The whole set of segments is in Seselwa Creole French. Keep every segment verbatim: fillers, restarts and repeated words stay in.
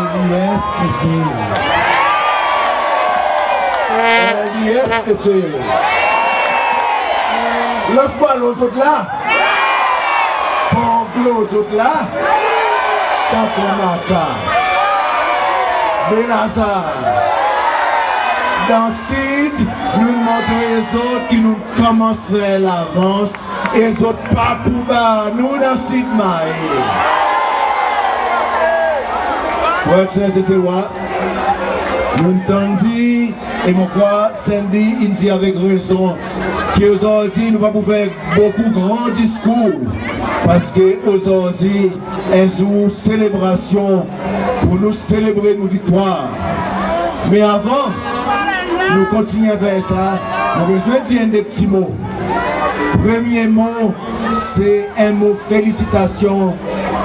LDS Sesel. LDS Sesel. Lans Bwalo, zot la? Port Glaud, zot la? Takamaka, Baie Lazare. Dan Sid, nou'n montre zot ki nou konmans fer lavans e zot pa pou bat nou dan Sid Mahe. Frer ek ser Seselwa, nou'n tann dir, e mon krwar Sandy in dir avek rezon, ki ozordi nou pa pou fer bokou gran diskour, parski ozordi en zour selebrasyon pour nou selebre nou viktwar. Me avan nou kontinyen fer sa, mon bezwen dir enn de pti mo. Premye mo, se en mo felisitasyon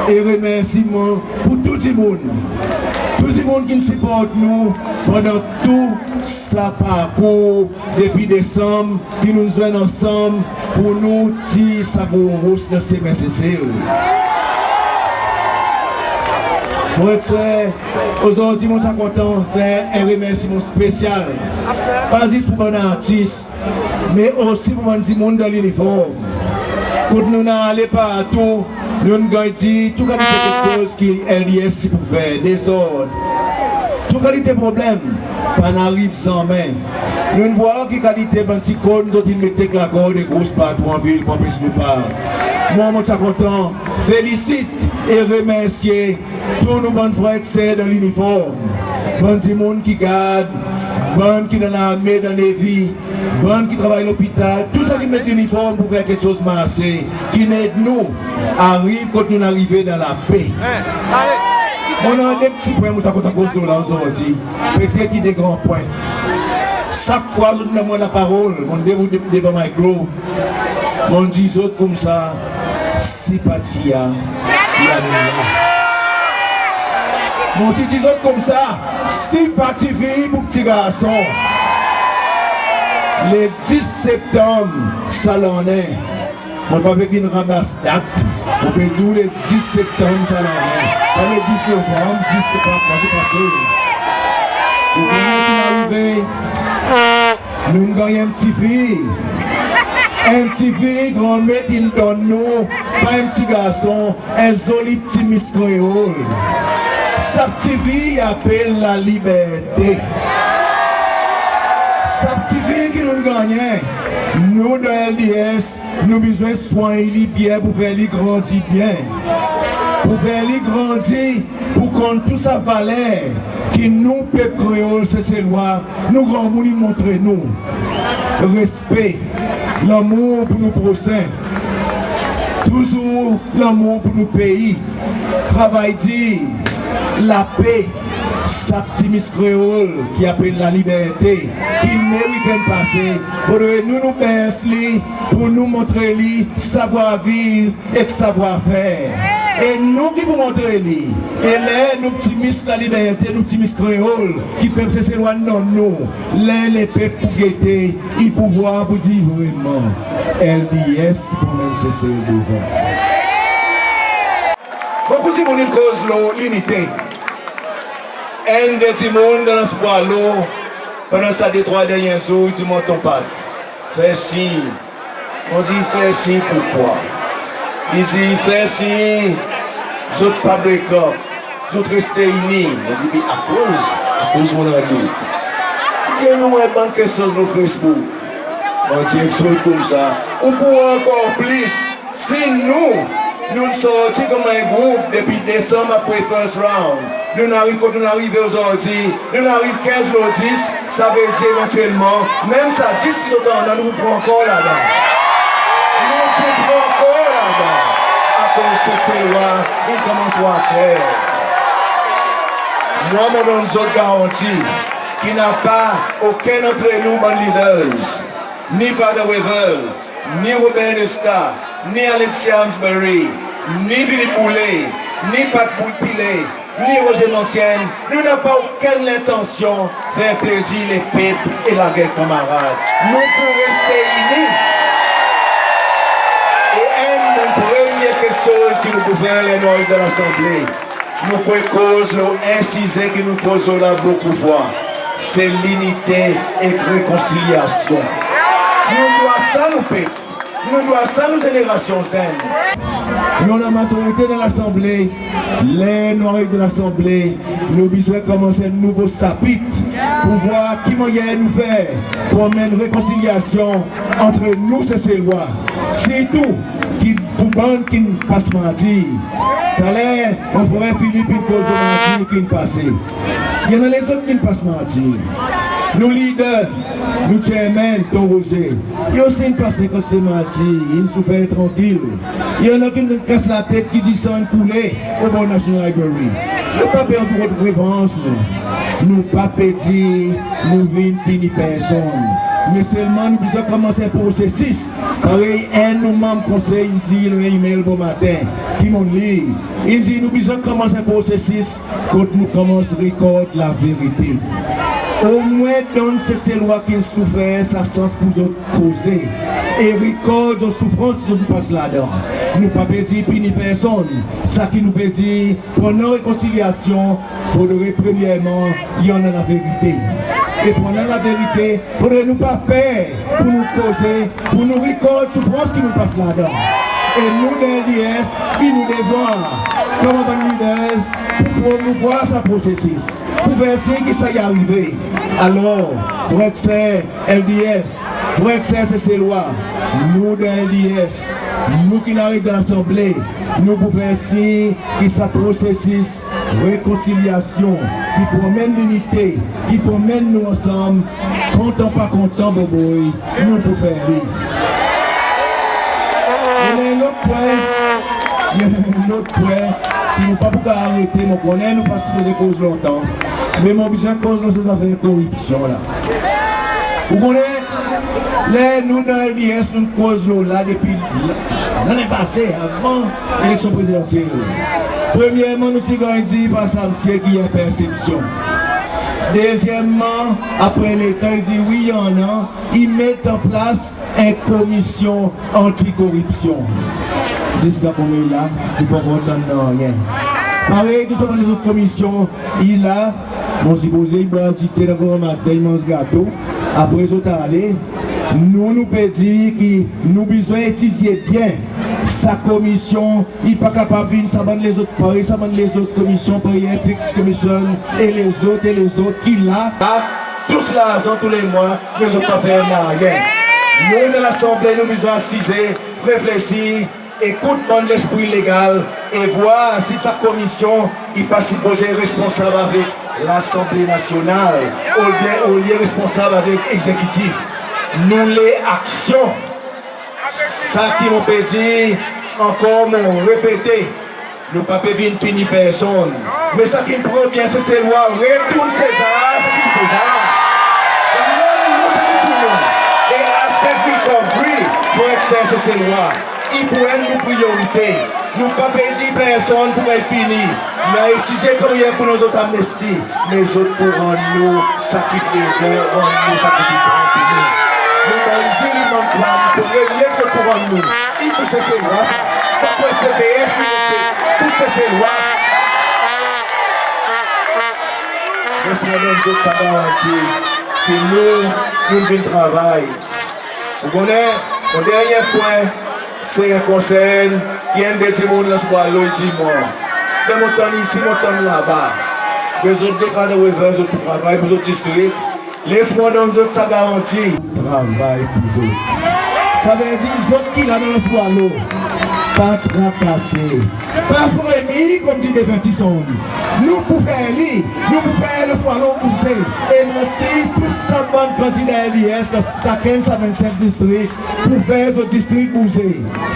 e remersiman pour tou dimoun. Tou dimoun ki'n siport nou pandan tou sa parkour depi Desanm, ki nou'n zwenn ansanm pour nou tir sa gro ros dan semen Sesel. Frer ek ser, ozordi mon ti a kontan fer en remersiman spesyal, pa zis pour bann artis, me osi pour bann dimoun dan liniform. Kot nou'n ale partou, nou'n ganny dir tou kalite keksoz ki LDS ti pou fer, dezord, tou kalite problenm, pa'n ariv zanmen. Nou'n vwar ki kalite bann pti konn zot in mete ek lakord e gros partou an vil pour anpes nou park. Mwan, mon ti a kontan felisit e remersye tou nou bann frer ek ser dan liniform, bann dimoun ki gard, bann ki dan larme, dan nevi, bann ki travay lopital, tou sa ki met liniform pour fer keksoz marse, ki'n ed nou ariv kot nou'n arive dan lape. Mon annan de pti pwen mon ti a kontan koz lo la ozordi, petet i de gran pwen. Sak fwa zot donn mwan laparol, mon devan, devan mikro, mon dir zot koumsa, si pa ti a, i a nou la. Mon ti dir zot koumsa, si pa ti fiy pour pti garson, le dis Septanm sa lannen, mon pa pe vin ramas dat, mon pe dir ou le dis Septanm sa lannen, pa le dis Novanm, dis Septanm, pa se pa sez. Ou konnen ki'n arive? Nou'n ganny en pti fiy. En pti fiy Granmet in donn nou, pa en pti garson, en zoli pti mis kreol. Sa pti fiy i apel Laliberte. Sa pti fiy ki nou'n gannyen, nou dan LDS, nou bezwen swany li byen pour fer li grandi byen. Pour fer li grandi, pour konn tou sa valer ki nou pep kreol Seselwa, nou granmoun in montre nou. Respe, lanmour pour nou prosen, touzour lanmour pour nou pei, travay dir, lape. Sa pti mis kreol ki apel Laliberte, ki ne wikenn pase, fodre nou, nou bers li, pour nou montre li savwar viv ek savwar fer. E nou ki pou montre li. E ler nou pti mis Laliberte, nou pti mis kreol, ki pep Seselwa in donn nou, ler lepep pou gete, i pou vwar, pou dir vreman LDS ki pou anmenn Sesel devan. Bokou dimoun in koz lo linite. Enn de dimoun dan Lans Bwalo, pandan sa de trwa dernyen zour, i dir mwan, Ton Pat, fer sir. Mon dir, fer sir poukwa? I dir, fer sir zot pa break up, zot reste ini. Mon dir, be akoz? Akoz mon annan dout. I dir, nou war bann keksoz lo Facebook. Mon dir ek zot koumsa, ou pou war ankor plis. Si nou, nou'n sorti konman en group depi Desanm apre first round, nou'n ariv kot nou'n arive ozordi, nou'n ariv kenz lo dis, savedir evantyelman, menm sa dis, si zot annan, nou pou pran ankor ladan. Nou pou pran ankor ladan. Akoz Seselwa in konmans war kler. Mwan, mon donn zot garanti ki napa okenn antre nou bann leaders, ni Father Wethel, ni Robert Nesta, ni Alexia Amesbury, ni Philippe Boulay, ni Pat Boutpile, ni Roger Mancienne, nou napa okenn lentansyon fer plezir lepep e lager kanmarad. Nou pou reste ini. E enn bann premye keksoz ki nou pou fer ler nou ariv dan Lasanble, Nou pe koz lo en size ki nou koz lo la bokou fwa, se linite ek rekonsilyasyon. Nou dwa sa nou pep, nou dwa sa nou zenerasyon zenn. Nou annan mazorite dan Lasanble. Ler nou ariv dan Lasanble, nou bezwen konmans en nouvo sapit pour vwar ki mannyer nou fer pour anmenn rekonsilyasyon ant nou Seselwa, sirtou ki pour bann ki'n pas martir. Taler mon frer Philippe in koz lo martir ki'n pase. I annan lezot ki'n pas martir. Nou lider, nou chairman, Ton Roger, i osi in pase kot se martir, in soufer trankil. I annan ki'n kas latet ki disann koule obor National Library. Nou pa pe pran revanz nou. Nou pa pe dir nou vin pini personn. Me selman nou bezwen konmans en prosesis. Parey enn nou manm konsey in dir lo en email bomaten ki mon'n lir. In dir nou bezwen konmans en prosesis kot nou konmans rekord laverite. Omwen donn Seselwa ki'n soufer sa sans pour zot koze e rekord zot soufrans zot pas ladan. Nou pa pe dir pini personn. Sa ki nou pe dir, pour annan rekonsilyasyon, fodre premyerman i annan laverite. E pour annan laverite, fodre nou pa per pour nou koze, pour nou rekord soufrans ki nou pas ladan. E nou dan LDS, i nou devwar, konman bann liders, pour promouvwar sa prosesis, pour fer sir ki sa i arive. Alor, frer ek ser LDS, frer ek ser Seselwa, nou dan LDS, nou ki'n ariv dan Lasanble, nou pou fer sir ki sa prosesis rekonsilyasyon ki pou anmenn linite, ki pou anmenn nou ansanm, kontan pa kontan, boboy, nou pou fer li. I annan en lot pwen, i annan en lot pwen ki nou pa pou kapab arete, mon konnen nou pa sipoze koz lontan, me mon bezwen koz lo se zafer koripsyon la. Ou konnen, ler nou dan LDS nou'n koz lo la depi la, lannen pase, avan eleksyon prezidansyel. Premyerman, nou ti ganny dir par sa msye ki i en persepsyon. Dezyenmman, apre letan i dir wi, i annan, i met an plas en komisyon anti-koripsyon. Ziska konmela, nou pa ankor tann nanryen. Parey tou sa bann lezot komisyon, i la, mon sipoze i bwar dite dan granmaten, i manz gato, apre zot ale. Nou, nou pe dir ki nou bezwen etidye byen sa komisyon. I pa kapab vin sa bann lezot, parey sa bann lezot komisyon, parey Ethics Commission e lezot, e lezot ki la. Tou sa larzan tou le mwan, me zot pa fer nanryen. Nou dan Lasanble, nou bezwen asize, reflesir, ekout bann lespri legal e vwar si sa komisyon i pa sipoze responsab avek Lasanble Nasyonal, oubyen olye responsab avek egzekitif. Nou le aksyon. Sa ki mon pe dir ankor, mon repete, nou pa pe vin pini personn. Me sa ki'n pran byen Seselwa, retourn Sezar sa ki pour Sezar. Donn nou sa ki pour nou. E asset recovery, frer ek ser Seselwa, i pou enn nou priyorite. Nou pa pe dir personn pour ganny pini. Nou a etidye konman pour donn zot amnesti, me zot pou rann nou sa ki bezwen rann nou, sa ki pou pran pour nou. Nou bann zili manm klan, nou konnen ki zot pou rann nou. I pour Seselwa sa. Pa pour SPPF, pour Seselwa. Zis mon donn zot sa garanti ki nou, nou vin travay. Ou konnen, mon dernyen pwen, se en konsern ki enn de dimoun Anse Boileau i dir mwan. Ben mon tann isi, mon tann laba. Me zot de fwa dan Waverly, zot pou travay pour zot distrik. Les mwan donn zot sa garanti. Travay pour zot. Savedir zot ki la dan Anse Boileau, pa trakase. Pa fremi, konmdir Defertison. Nou pou fer li, nou pou fer Anse Boileau bouze. E mersi pour sa bann kandida LDS dan sakenn sa vennsenk distrik pour fer zot distrik bouze.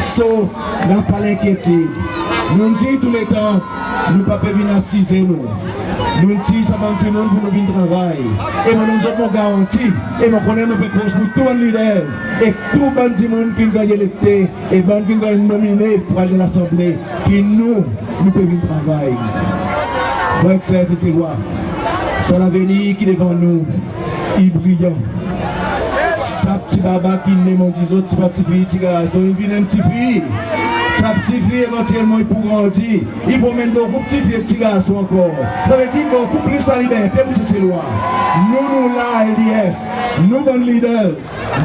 So, napa lenkyetid. Nou'n dir tou letan, nou pa pe vin asize nou. Nou'n tir sa bann dimoun pour nou vin travay. E mon donn zot mon garanti. E mon konnen mon pe koz pour tou bann liders e tou bann dimoun ki'n ganny elekte e bann ki'n ganny nomine pour al dan Lasanble, ki nou, nou pe vin travay. Frer ek ser Seselwa, sa lavenir ki devan nou, i briyan. Sa pti baba ki ne, mon dir zot, ti pa tifi, ti garson, i vin en pti fi. Sa pti fi evantyelman i pou grandi, i pou anmenn bokou pti fi ek pti garson ankor. Savedir bokou plis laliberte pour Seselwa. Nou, nou la, L D S, nou bann lider,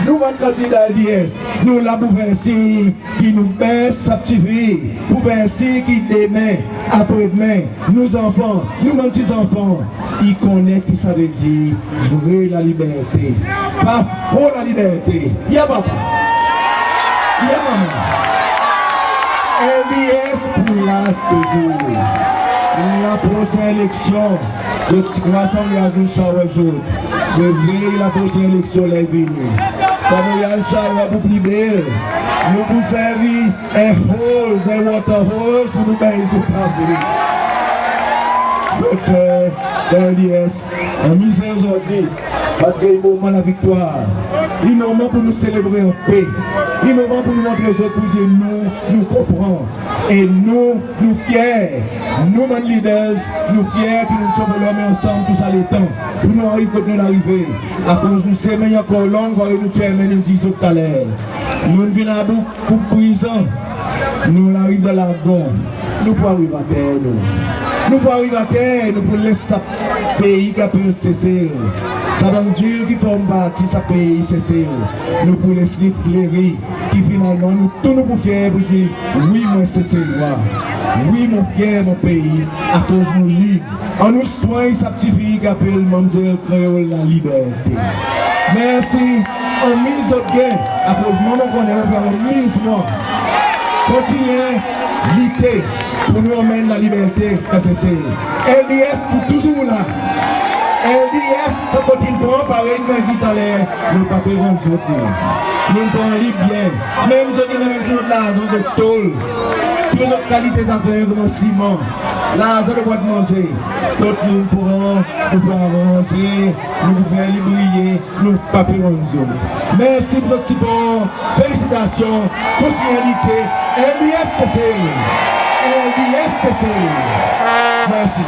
nou bann kandida L D S, nou la pour fer sir ki nou bes sa pti fi, pour fer sir ki demen, apre demen, nou zanfan, nou bann pti zanfan, i konnen ki savedir vre laliberte. Pa fo laliberte. Ya papa? Ya manman? L D S pou la touzour. La prosenn eleksyon, zot ti krwar sa voyaz nou sa zot. Me vre, la prosenn eleksyon ler i vini. Sa voyaz sa pou pli bel. Nou pou servi en hose, en water hose pour nou beny zot avek. Frer, ser, L D S, anmiz zot ozordi, parski i moman laviktwar. I moman pour nou selebre an pe. I moman pour nou montre zot pour dir nou, nou konpran. E nou, nou fyer. Nou bann lider, nou fyer ki nou ti anvoy lanmen ansanm tou sa letan pour nou ariv kot nou'n arive. Akoz nou semen i ankor long, parey nou chairman in dir zot taler. Nou'n vin about koup prizon, nou'n ariv dan lagon. Nou pou ariv ater nou. Nou pou ariv ater, nou pou les sa pei ki apel Sesel, sa bann zil ki form parti sa pei Sesel, nou pou les li fleri, ki finalman nou tou nou pou fyer pour dir, wi, mon Seselwa. Wi, mon fyer mon pei, akoz nou lib. Annou swanny sa pti fi ki apel Manmzel Kreol Laliberte. Mersi, anmiz zot byen, akoz mwan mon konnen mon pou anmiz mwan. Kontinyen lite pour nou anmenn laliberte dan Sesel. L D S pou touzour la. L D S, sa kot in pran, parey in dir taler, nou pa pe rann zot, nou. Nou'n pran li byen. Menm zot in anmenn tou zot larzan, zot tol, tou zot kalite zafer konman siman, larzan dan bwat manze, kot nou'n pran, nou pou aranze, nou pou fer li briye, nou pa pe rann zot. Mersi pour zot sipor, felisitasyon, kontinyen lite, L D S Sesel, L D S Sesel. Mersi.